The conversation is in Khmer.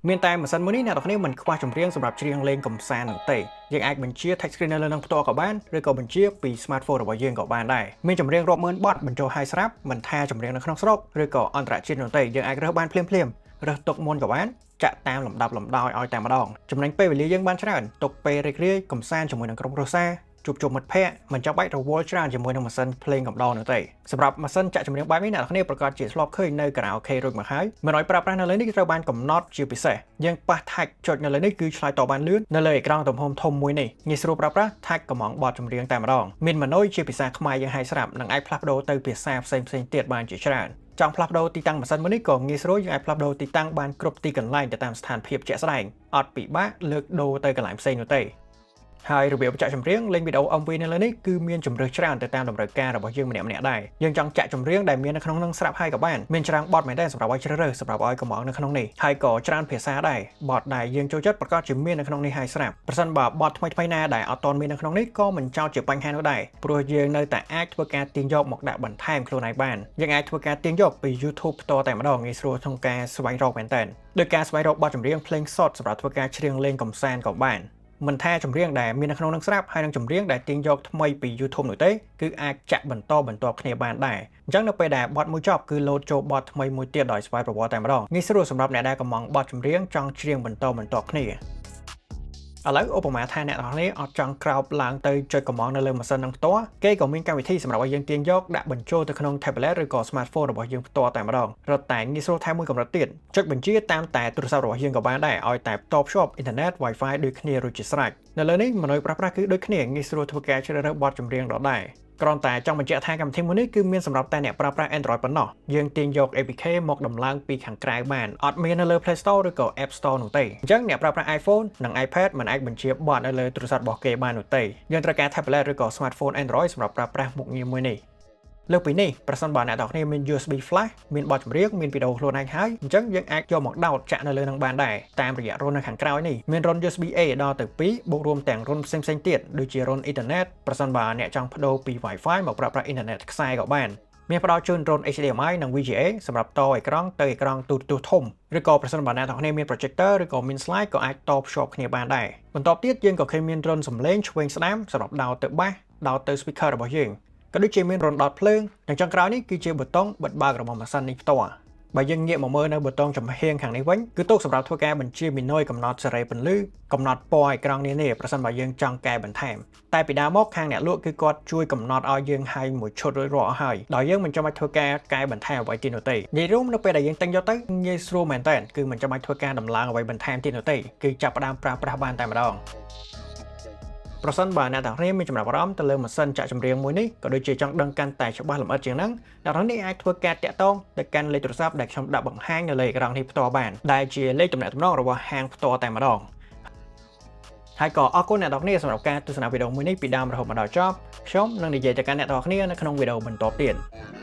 មានតែម៉ាស៊ីនមួយនេះអ្នកនរគ្នាមិនខ្វះចម្រៀងសម្រាប់ច្រៀងលេងកំសាន្តនោះទេយើងអាចបញ្ជា touch screen នៅលើនឹងផ្ទាល់ក៏បានឬក៏បញ្ជាពី smartphone របស់យើងក៏បានដែរមានចម្រៀងរាប់ម៉ឺនបទបញ្ចូលឲ្យស្រាប់មិនថាចម្រៀងនៅក្នុងស្រុកឬក៏អន្តរជាតិនោះទេយើងអាចរើសបានភ្លាមភ្លាមរើសទុកមុនក៏បានចាក់តាមលំដាប់លំដោយឲ្យតែម្ដងចំណេញពេលវេលាយើងបានច្រើនទុកពេលរីករាយកំសាន្តជាមួយនឹងក្រុមគ្រួសារជួបជុំមិត្តភ័ក្តិមិនចាំបាច់រវល់ច្រើនជាមួយនឹងម៉ាស៊ីនភ្លេងកំដរនោះទេសម្រាប់ម៉ាស៊ីនចាក់ចម្រៀងបែបនេះអ្នកនរគ្នាប្រកាសជាធ្លាប់ឃើញនៅខារ៉ាអូខេរួចមកហើយមិនឲ្យប្រើប្រាស់នៅលើនេះគឺត្រូវបានកំណត់ជាពិសេសយើងប៉ះ touch ចុចនៅលើនេះគឺឆ្លើយតបបានលឿននៅលើអេក្រង់ទំហំធំមួយនេះងាយស្រួលប្រើប្រាស់ touch កំងបទចម្រៀងតែម្ដងមានម៉នុយជាភាសាខ្មែរយើងឲ្យស្រាប់និងអាចផ្លាស់ប្ដូរទៅភាសាផ្សេងៗទៀតបានជាច្រើនចង់ផ្លាស់ប្ដូរទីតាំងម៉ាស៊ីនមួយនេះក៏ងាយស្រួលយើងអាចផ្លាស់ប្ដូរទីតាំងបានគ្រប់ទីកន្លែងទៅតាមស្ថានភាពជាក់ស្ដែងអត់ពិបាកលើកដូរទៅកន្លែងផ្សេងនោះទេហើយរបៀបចាក់ចម្រៀងលេងវីដេអូ MV នៅលើនេះគឺមានជម្រើសច្រើនទៅតាមតម្រូវការរបស់យើងម្នាក់ៗដែរយើងចង់ចាក់ចម្រៀងដែលមាននៅក្នុងនឹងស្រាប់ហើយក៏បានមានច្រើនបទមែនទែនសម្រាប់ឲ្យជ្រើសរើសសម្រាប់ឲ្យកំងនៅក្នុងនេះហើយក៏ច្រើនភាសាដែរបទដែលយើងចូលចិត្តប្រកាសជាមាននៅក្នុងនេះហើយស្រាប់ប្រសិនបើបទថ្មីៗណាដែលអត់ទាន់មាននៅក្នុងនេះក៏មិនចោទជាបញ្ហានោះដែរព្រោះយើងនៅតែអាចធ្វើការទាញយកមកដាក់បន្ថែមខ្លួនឯងបានយើងអាចធ្វើការទាញយកពី YouTube ផ្ទាល់តែម្ដងងាយស្រួលក្នុងការស្វែងរកមែនទែនដោយការស្វែងរកបទចម្រៀងភ្លេងសុទ្ធសម្រាប់ធ្វើការច្រៀងលេងកម្សាន្តក៏បានមិនថាចម្រៀងដែលមាននៅក្នុងនឹងស្រាប់ហើយនឹងចម្រៀងដែលទាញយកថ្មីពី YouTube នោះទេគឺអាចចាក់បន្តបន្ទាប់គ្នាបានដែរអញ្ចឹងនៅពេលដែលបទមួយចប់គឺលោតចូលបទថ្មីមួយទៀតដោយស្វ័យប្រវត្តិតែម្ដងងាយស្រួលសម្រាប់អ្នកដែលកំងបទចម្រៀងចង់ច្រៀងបន្តបន្ទាប់គ្នាឥឡូវឧបមាថាអ្នកនរគ្នាអត់ចង់ក្រោបឡើងទៅចុចកំងនៅលើម៉ាស៊ីននឹងផ្ទាល់គេក៏មានកម្មវិធីសម្រាប់ឲ្យយើងទាញយកដាក់បញ្ចូលទៅក្នុង tablet ឬក៏ smartphone របស់យើងផ្ទាល់តែម្ដងរត់តែងាយស្រួលថែមមួយកម្រិតទៀតចុចបញ្ជាតាមតែទូរស័ព្ទរបស់យើងក៏បានដែរឲ្យតែតភ្ជាប់អ៊ីនធឺណិត Wi-Fi ដូចគ្នារួចជាស្រេចនៅលើនេះមនុស្សប្រើប្រាស់គឺដូចគ្នាងាយស្រួលធ្វើការជ្រើសរើសបទចម្រៀងដដែលគ្រាន់តែចង់បញ្ជាក់ថាកម្មវិធីមួយនេះគឺមានសម្រាប់តែអ្នកប្រើប្រាស់ Android ប៉ុណ្ណោះយើងទាញយក APK មកដំឡើងពីខាងក្រៅបានអត់មាននៅលើ Play Store ឬក៏ App Store នោះទេអញ្ចឹងអ្នកប្រើប្រាស់ iPhone និង iPad មិនអាចបញ្ជាបទនៅលើទូរស័ព្ទរបស់គេបាននោះទេយើងត្រូវការ tablet ឬក៏ smartphone Android សម្រាប់ប្រើប្រាស់មុខងារមួយនេះលើសពីនេះប្រសិនបើអ្នកទាំងគ្នាមាន USB flash មានបទចម្រៀងមានវីដេអូខ្លួនឯងហើយអញ្ចឹងយើងអាចយកមកដោតចាក់នៅលើនឹងបានដែរតាមរយៈរន្ធនៅខាងក្រោយនេះមានរន្ធ USB A ដល់ទៅ2បូករួមទាំងរន្ធផ្សេងៗទៀតដូចជារន្ធ Ethernet ប្រសិនបើអ្នកចង់ប្ដូរពី Wi-Fi មកប្រើប្រាស់អ៊ីនធឺណិតខ្សែក៏បានមានផ្ដល់ជូនរន្ធ HDMI និង VGA សម្រាប់តអេក្រង់ទៅអេក្រង់ទូរទស្សន៍ធំឬក៏ប្រសិនបើអ្នកទាំងគ្នាមាន projector ឬក៏មាន slide ក៏អាចតភ្ជាប់គ្នាបានដែរបន្ទាប់ទៀតយើងក៏ឃើញមានរន្ធសំឡេងឆ្វេងស្ដាំសម្រាប់ដោតទៅបាសដោតទៅ speaker របស់យើងក៏ដូចជាមានរន្ធដោតភ្លើងនិងចុងក្រោយនេះគឺជាប៊ូតុងបិទបើករបស់ម៉ាស៊ីននេះផ្ទាល់បើយើងងាកមកមើលនៅប៊ូតុងចំហៀងខាងនេះវិញគឺទុកសម្រាប់ធ្វើការបញ្ជាមីនុយកំណត់សេរីពន្លឺកំណត់ពណ៌អេក្រង់នានាប្រសិនបើយើងចង់កែបន្ថែមតែពីដើមមកខាងអ្នកលក់គឺគាត់ជួយកំណត់ឲ្យយើងឲ្យមួយឈុតរួចរាល់អស់ហើយដោយយើងមិនចាំបាច់ធ្វើការកែបន្ថែមអ្វីទៀតនោះទេនិយាយរួមនៅពេលដែលយើងទិញយកទៅងាយស្រួលមែនតើគឺមិនចាំបាច់ធ្វើការដំឡើងអ្វីបន្ថែមទៀតនោះទេគឺចាប់ផ្ដើមប្រើប្រាស់បានតែម្ដងប្រសិនបើអ្នកទាំងគ្នាមានចំណាប់អារម្មណ៍ទៅលើម៉ាស៊ីនចាក់ចម្រៀងមួយនេះក៏ដូចជាចង់ដឹងកាន់តែច្បាស់លម្អិតជាងហ្នឹងអ្នកទាំងនេះអាចធ្វើការតាក់ទងទៅកាន់លេខទូរស័ព្ទដែលខ្ញុំដាក់បង្ហាញនៅលើអេក្រង់នេះផ្ទាល់បានដែលជាលេខទំនាក់ទំនងរបស់ហាងផ្ទាល់តែម្ដងហើយក៏អរគុណអ្នកទាំងគ្នាសម្រាប់ការទស្សនាវីដេអូមួយនេះពីដើមរហូតមកដល់ចប់ខ្ញុំនឹងនិយាយទៅកាន់អ្នកទាំងគ្នានៅក្នុងវីដេអូបន្ទាប់ទៀត។